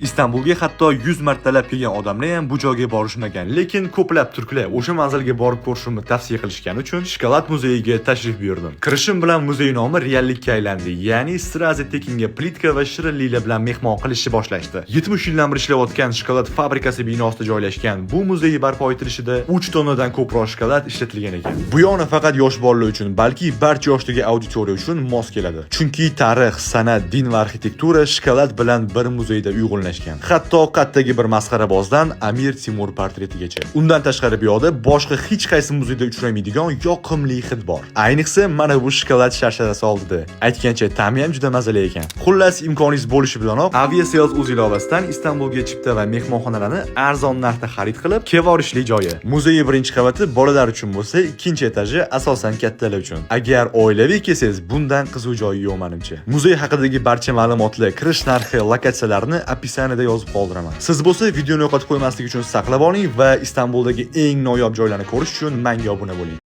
Istanbulga hatto 100 martalab kelgan odamlar ham bu joyga borishmagan, lekin ko'plab turklar o'sha manzilga borib ko'rishimni tavsiya qilishgani uchun shokolad muzeyiga tashrif buyurdim. Kirishim bilan muzey nomi reallikka aylandi, ya'ni сразу tekinga plitka va shirinliklar bilan mehmon qilishni boshlashdi. 70 yildan beri ishlayotgan shokolad fabrikasi binosida joylashgan bu muzey barpo etilishida 3 tonnadan ko'proq shokolad ishlatilgan ekan. Bu yoq nafaqat yosh bolalar uchun, balki barcha yoshdagi auditoriya uchun mos keladi. Chunki tarix, san'at, din va arxitektura shokolad bilan bir muzeyda uyg'unlashgan. Hatto qaddagi bir masxarabozdan Amir Timur portretigacha. Undan tashqari, bu yoqda boshqa hech qaysi muzeyda uchramaydigan yoqimli hid bor. Ayniqsa mana bu shokolad sharsharasi oldida. Aytgancha, ta'mi ham juda mazali ekan. Xullas, imkoningiz bo'lishi bilanoq Aviasales uz ilovasidan Istanbulga chipta va mehmonxonalarni arzon narxda xarid qilib, kevorishli joyi. Muzey birinchi qavati bolalar uchun bo'lsa, ikkinchi etaji asosan kattalar uchun. Agar oilaviy kelsangiz, bundan qiziq joyi yo'q menimcha. Muzey haqidagi barcha ma'lumotlar, kirish narxi, lokatsiyalarni описание da yozib qoldiraman. Siz bo'lsa videoni yo'qotib qo'ymaslik uchun saqlab oling va Istanbuldagi eng noyob joylarni ko'rish uchun menga obuna bo'ling.